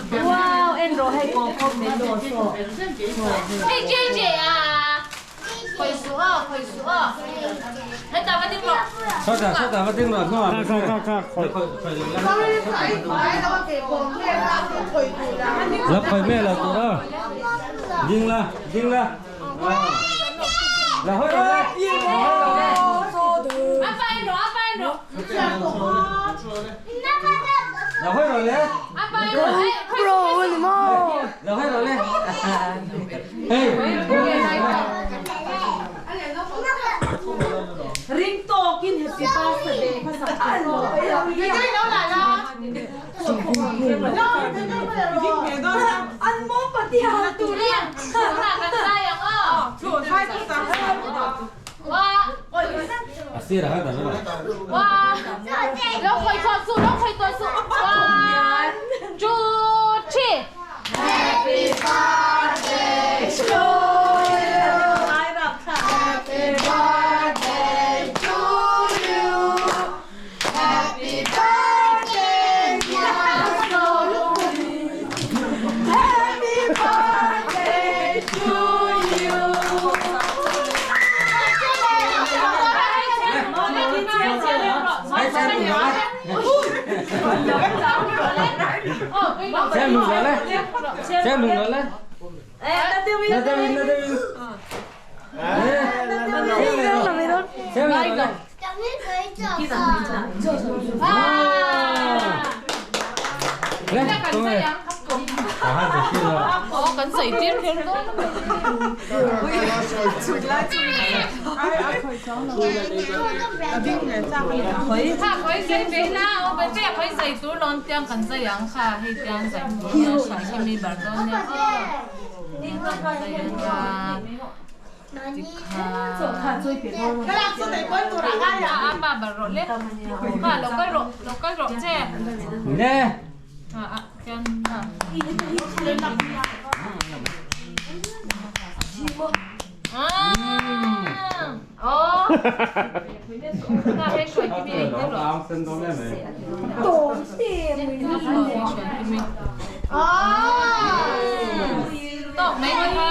Wow, en rawh hei kaw khawp mai law saw. Hei JJ a khawi suh aw khawi suh aw hetah va ding rawh. Sawtah sawtah va ding rawh hnuah Kha kha kha khawi. La khawi mai lo tur aw. Ding la ding la. La hawi rawh le. A pa en rawh a pa en rawh. La hawi rawh le. A pa en rawh eh khawi suh khawi suh. La hawi rawh le. Hey. Ring tawkin happy birthday kha sak tur aw. An mawm patia tur Lian tunah kan zai ang aw. Wa. A sir a dah lo. Wa. Lo khawi tawh suh lo khawi tawh suh. One, two, three. Happy birthday to you. Happy birthday to you. Happy birthday dear Solomon. Happy birthday to you. Xem lùng rồi đấy. Xem lùng rồi đấy. Na David, na David. Xem rồi đấy. Lên, tôi này. À, hát được chưa rồi. Ồ, kan sei tir kher dawn. Kha khawi sei ve la, o bai te khawi sei tur lawn tiang kan zai ang kha hei tiang zai tur nia hrai hi mi bar dawn nia aw. Zai ang a tikha a pa bar rawh le kha lo kal rawh lo kal rawh che. Nè. A a tiang a. Ah. Oh. Kha hei hruai kimi ei te rawh. Tawk mai ni kha.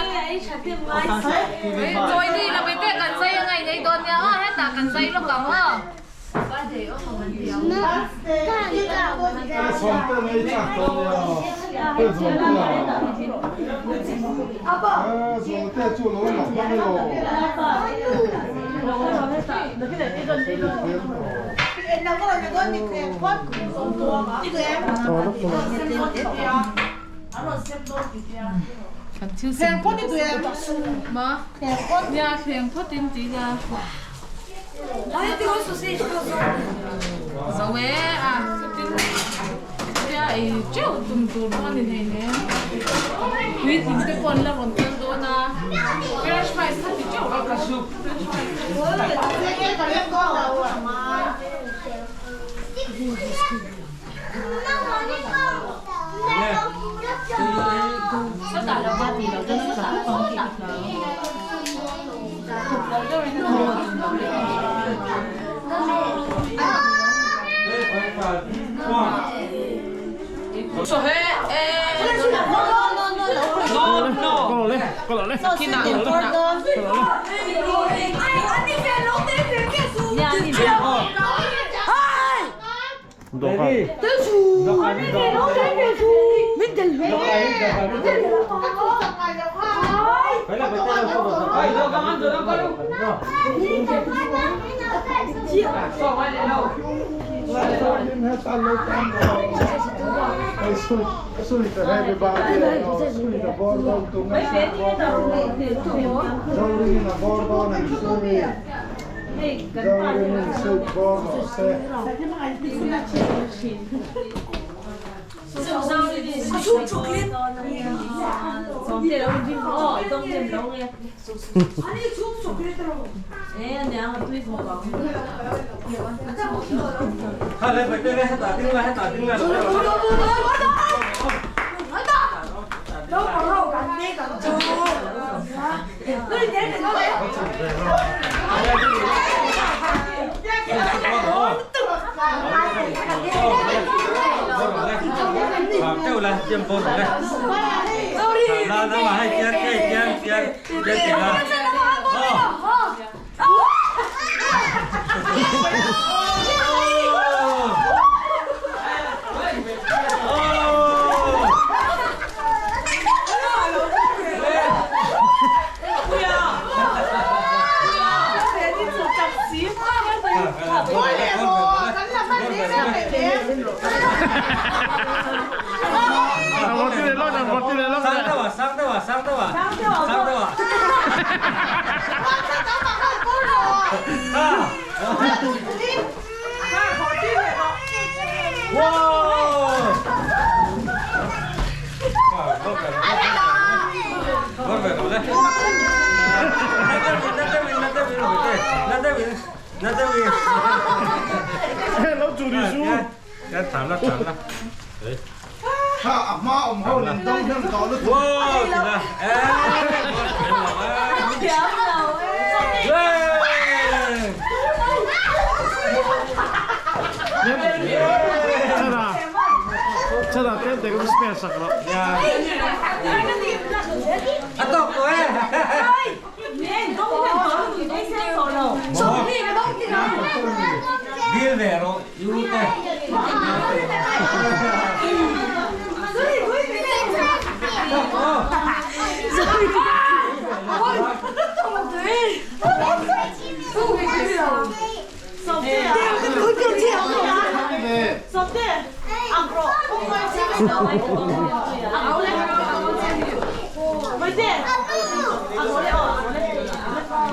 Chawi ni lo te kan zai a ngai nei dawn nia aw hetah kan zai lawk ang aw. Kan thil sem ma nia thleng phawt in ti nia. Zo e a chutin tia ei teuh tum tur pawh a ni hleinem. Puitling te pawh an la rawn tel dawn a, french fries kha ti teuh rawh french fries. Sawtah lo va ti lo chuan sawtah sawtah.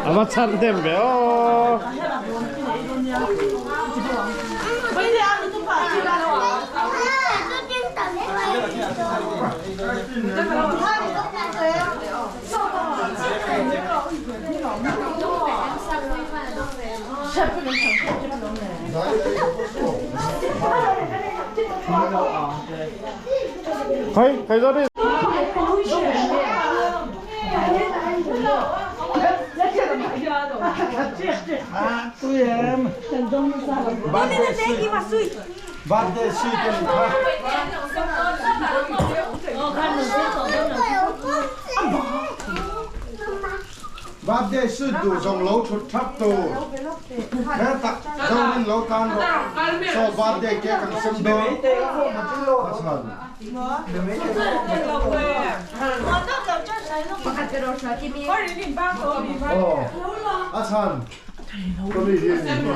A va chhan hnem ve aw. Khoi, khoi zo đi. Birthday suit duh zawng lo thut thap tur he tak Zorin lo tan rawh saw birthday cake an sem dawn a chhan. Aw a chhan ka mi hi ni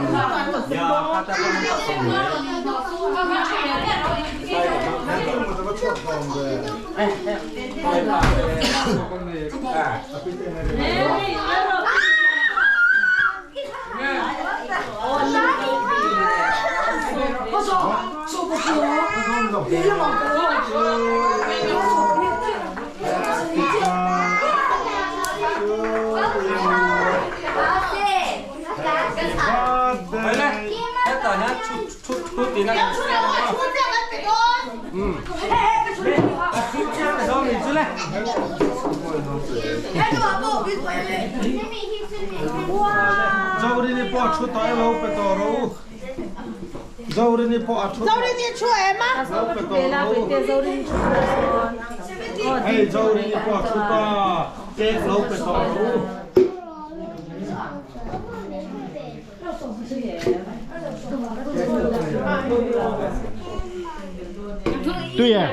Zorini pawh a thu tawh e lo pe tawh rawh u. Zorini pawh a thu tawh. Zorini thu em a? Lo pe tawh rawh u. Hei Zorini pawh a thu ta. Cake lo pe tawh rawh u. Tui e.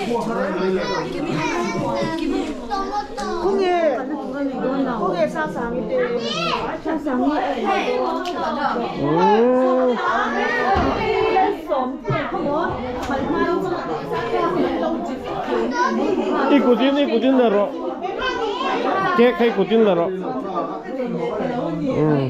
I kutin i kutin la rawh cake kha i kutin la rawh umm.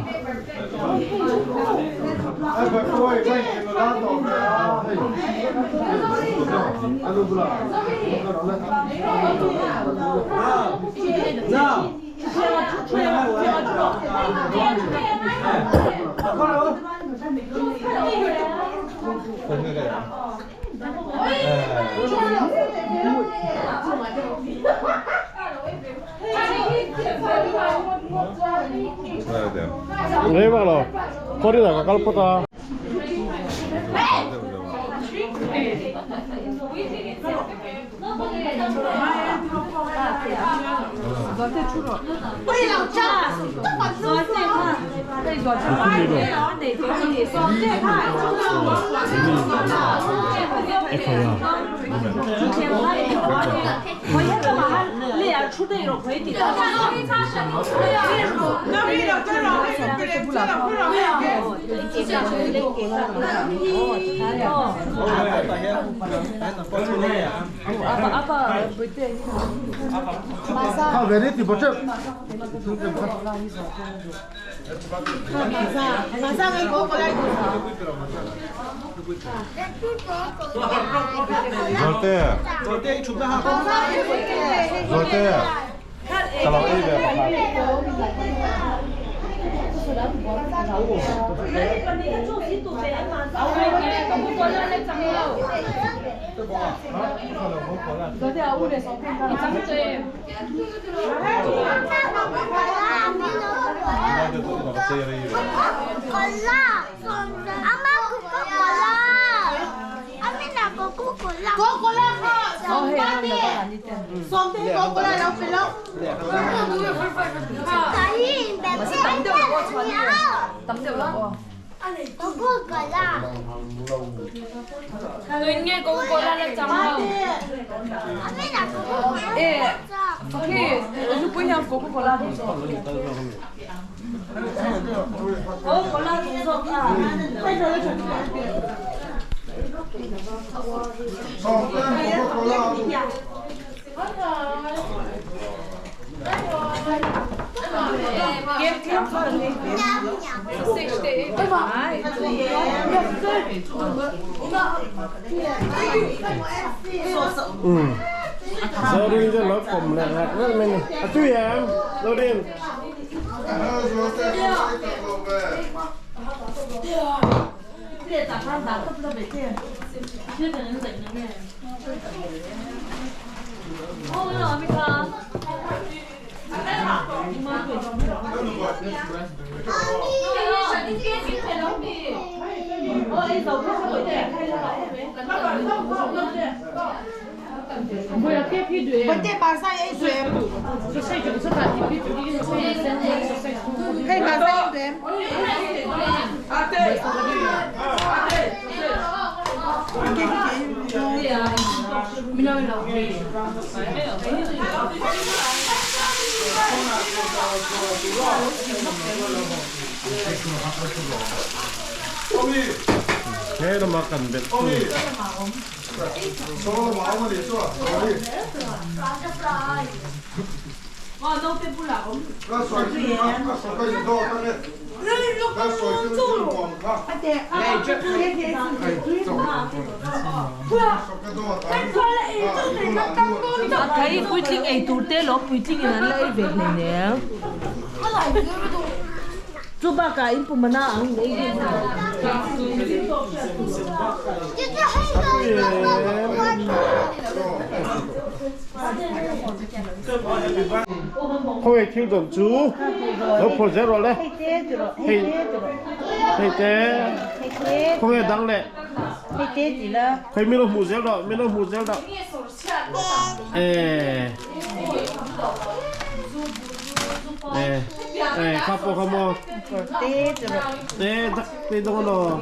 Rei vak lo kawrin ah ka kal phawt a. Zorin chu lo kawm leh ngat ngat mai ni. A tui em? Zorin. He lama kan belh tu. Thei puitling ei tur te lo puitling in an la ei ve hleinem. Chu bakah in pumana ang in ei ve hna. Khawi thil dawn chu lo phur zel rawh le. Hei hei te khawnge dang leh. Khawi min lo hmuh zel rawh min lo hmuh zel rawh. Eh eh eh kha pawh kha maw. Eh dak te dawng alaw.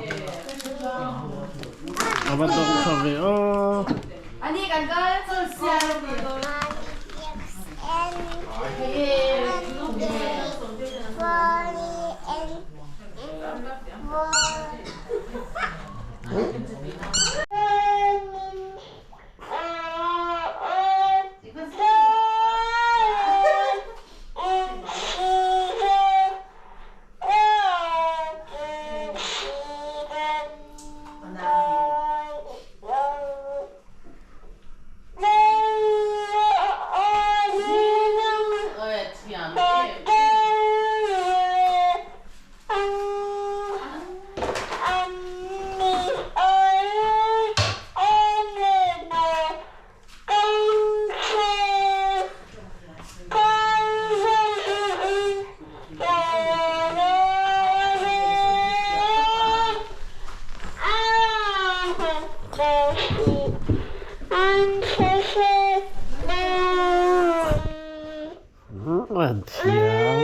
A va dawng tha ve aw. An thiam.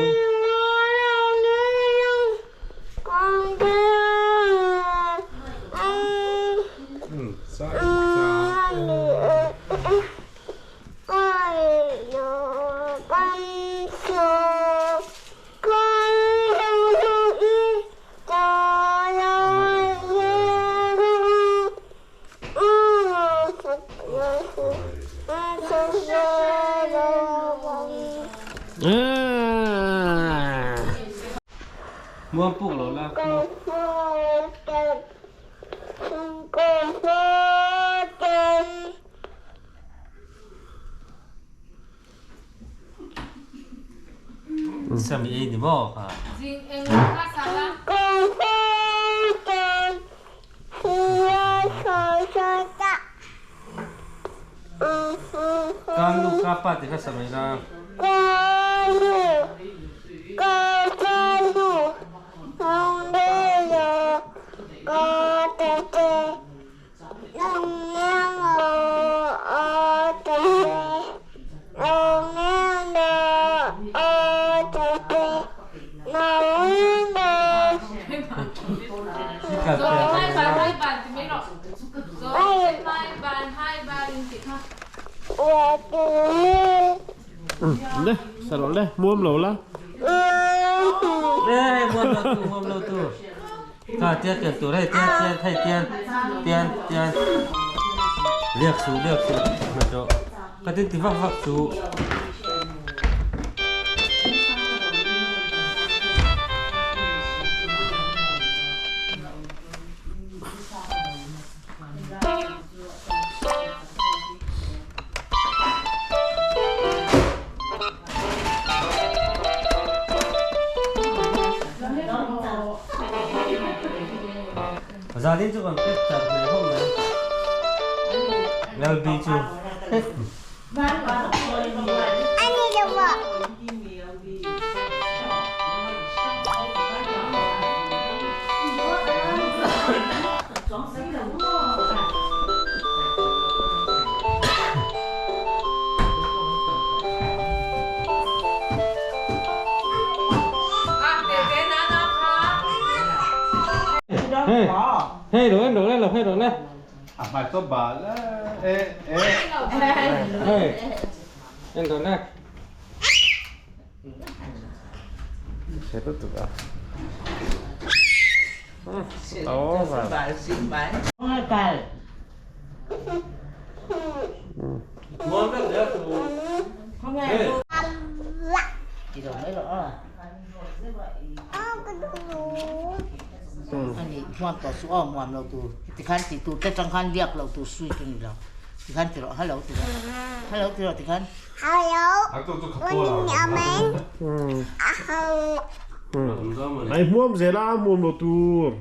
Muang puk lo la. Sam ei ni maw kha. Zing eng kha sala. Kan lu ka pa ti kha samai la. Zo hai ban hai ban ti mai rawh. Zo hai ban hai ban in tih kha. Le, sa rawh le, muam lo la. Ê, muam lo tu, muam lo tu. Kha tian tian tur hei tian tian hei tian tian tian. Liak su liak su ma cho. Ka tin ti vak vak su. Zanin chu kan pek char hle khawp mai. Lalbi chu. Hey, hey, đồ lên, đồ lên, hey, đồ lên. À mày có bà là ê ê. Hey, em đồ lên. Sẽ tiếp tục à. Đó và. Muam được đấy, Hey. Ani muam to su o muam lo tu ti khan ti tu te tang khan liak lo tu sui tu ni lo ti khan ti ro hello ti ro hello ti ro ti khan Ai muam zela muam lo tur.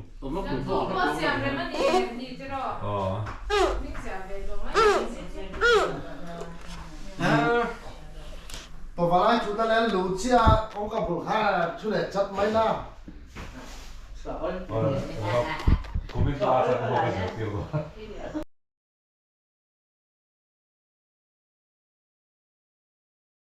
Tôi vào đây chúng ta lên lũ chia ông gặp một hai chú để chặt mấy na. 고민 다 하고